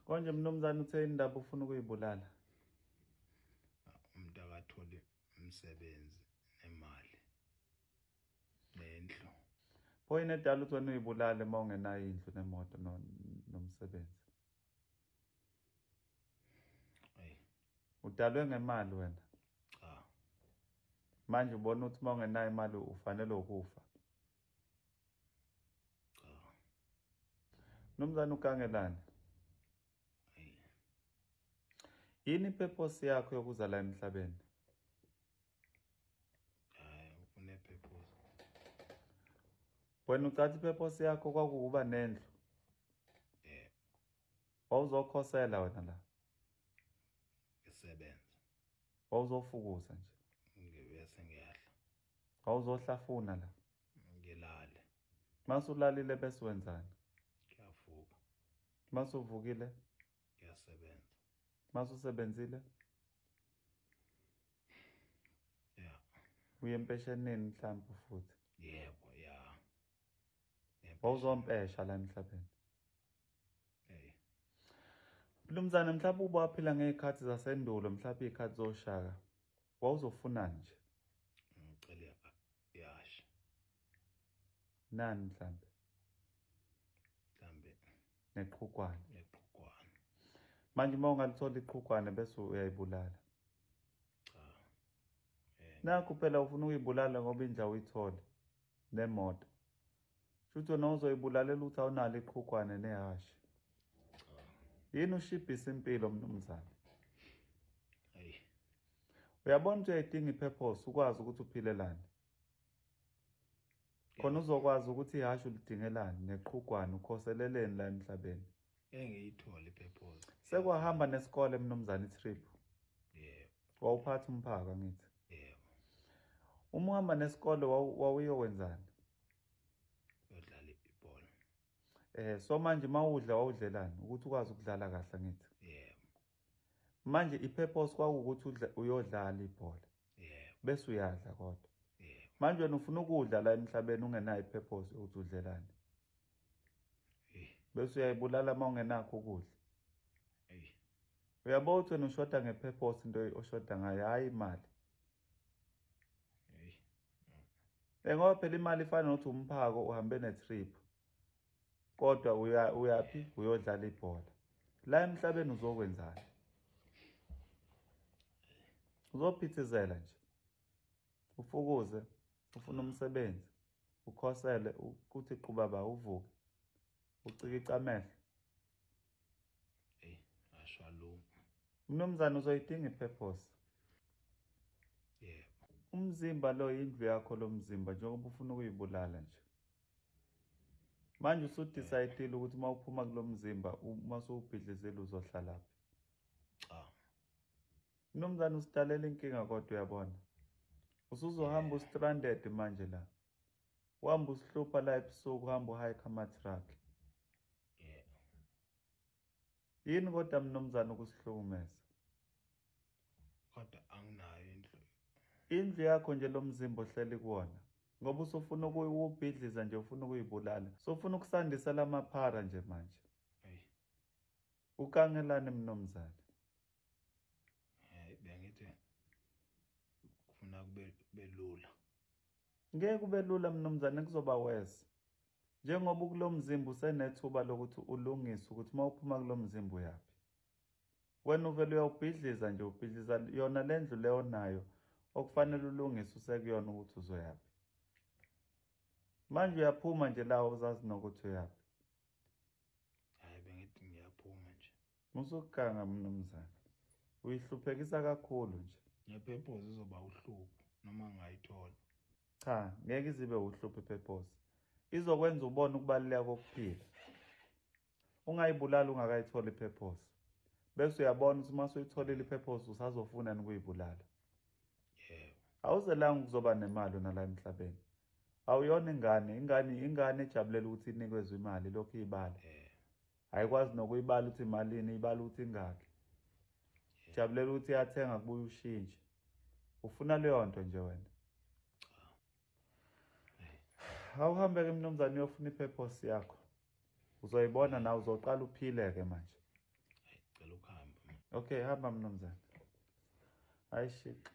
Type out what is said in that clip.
Konje mnumzane uthe indaba ufuna ukuyibulala? Umuntu akatholi umsebenzi nemali nendlu. Pho yini edala ukuthi wena uyibulale uma ungenayo indlu nemoto nomsebenzi? Ayi. Udalwe ngemali wena? Cha. Manje ubona ukuthi uma ungenayo imali ufanele ukufa? Cha. Mnumzane ukangelani? Ayi. Yini ipurpose yakho yokuza la emhlabeni? Hayi, ufuna ipurpose. Wena ucathi ipurpose yakho kwakukuba nendlu? Yebo. Wawuzokhosela wena la? Ngisebenza. Wawuzofukuza nje? Ngibese ngiyadla. Wawuzohlafuna la? Ngilale. Masulalile bese wenzani? Ngiyavuka. Masuvukile? Ngiyasebenza. Masusebenzile? Yeah. Uye empeshenini mhlawumbe futhi? Yebo, ya. Wawuzompesha la emhlabeni? Hey. Mnumzane, mhlawumbe uba waphila ngezikhathi zasendulo, mhlawumbe izikhathi zoshaka, wawuzofuna nje? Ngicela yasha. Nani mhlawumbe? Mhlawumbe neqhugwane. Neqhugwane. Manje uma ungalithola iqhugwane bese uyayibulala. Cha. Nakho phela ufuna ukuyibulala ngoba indlu uyithole nemoto. Shuthi wena uzoyibulalela ukuthi awunalo iqhugwane nehhashi. Cha. Yini ushibhisa impilo mnumzane? Hayi. Uyabona ukuthi uyayidinga ipurpose ukwazi ukuthi uphilelane. Khona uzokwazi ukuthi ihhashi ulidingelani neqhugwane ukhoseleleni la emhlabeni. Ngeke ngiyithole ipurpose. Sekwahamba nesikole mnumzane itrip. Yebo. Wawuphatha umphako ngithi. Yebo. Uma uhamba nesikole wawuyokwenzani? Uyodlala ibhola. So manje mawudla wawudlelani ukuthi ukwazi ukudlala kahle ngithi. Yebo. Manje ipurpose kwakuwukuthi uyodlala ibhola. Yebo. Bese uyadla kodwa. Yebo. Manje wena ufuna ukudla la emhlabeni ungenayo ipurpose ukuthi udlelani. Bese uyayibulala uma ungenakho ukudla. Hey. Uyabona ukuthi wena ushoda ngepurpose into oshoda ngayo, hayi imali. Hey. Ngoba phela imali ifana nokuthi umphako uhambe netrip. Kodwa uyaphi uyodlala ibhola. La emhlabeni uzokwenzani? Uzophithizela nje. Ufukuze, ufuna umsebenzi, ukhosele ukuthi qhubaba uvuke. Ucikica amehlo. Hey, asho. Mnumzane uzoyidinga ipurpose. Yebo. Umzimba lo indlu yakho lo mzimba njengoba ufuna ukuyibulala nje. Manje usudecide ukuthi uma uphuma kulomzimba uma usubhidlizile uzohlala phi? Cha. Mnumzane usidalela inkinga kodwa uyabona. Usuzohamba ustranded manje la. Uhamba usihlupha la ebusuku, uhamba uhike ama truck. Yebo. Yini kodwa mnumzane ukusihlukumeza? Kodwa anginayo indlu. Indlu yakho nje lo mzimba ohleli kuwona. Ngoba usufuna ukubhidliza nje, ufuna ukuyibulala. Sofuna ukusandisa lamaphara nje manje. Hey. Ukangelani mnumzane? Hey, bengithi kufuna kube lula. Ngeke kube lula mnumzane, kuzoba worse. Njengoba kulomzimba usenethuba lokuthi ulungise ukuthi mawuphuma kulomzimba uyapi. Wena uvele uyawubhidliza nje, ubhidliza yona lendlu leyo nayo okufanele ulungise usekuyona ukuthi uzoyapi. Manje uyaphuma nje la uzazi nokuthi uyapi. Hayi, bengithi ngiyaphuma nje. Musukuganga mnumzane. Uyihluphekisa kakhulu nje. Nepurpose izoba uhlupho noma ngayithola. Cha, ngeke izibe uhlupho ipurpose. Izokwenza ubone ukubaluleka kokuphila. Ungayibulala ungakayitholi ipurpose. Bese uyabona ukuthi uma usuyitholile ipurpose usazofuna ukuyibulala. Yebo. Awuzelanga ukuzoba nemali nala emhlabeni. Awuyona ingane, ingane ejabulela ukuthi inikezwe imali lokhu ibala. Yebo. Ayikwazi nokuyibala ukuthi imalini, ibala ukuthi ingaki. Jabulela ukuthi iyathenga kubuye ushintshe. Ufuna leyo nto nje wena. Cha. Awuhambe ke mnumzane uyofuna ipurpose yakho. Uzoyibona nawe uzoqala uphile ke manje. Okay, hamba mnumzane. Hayi shiqi.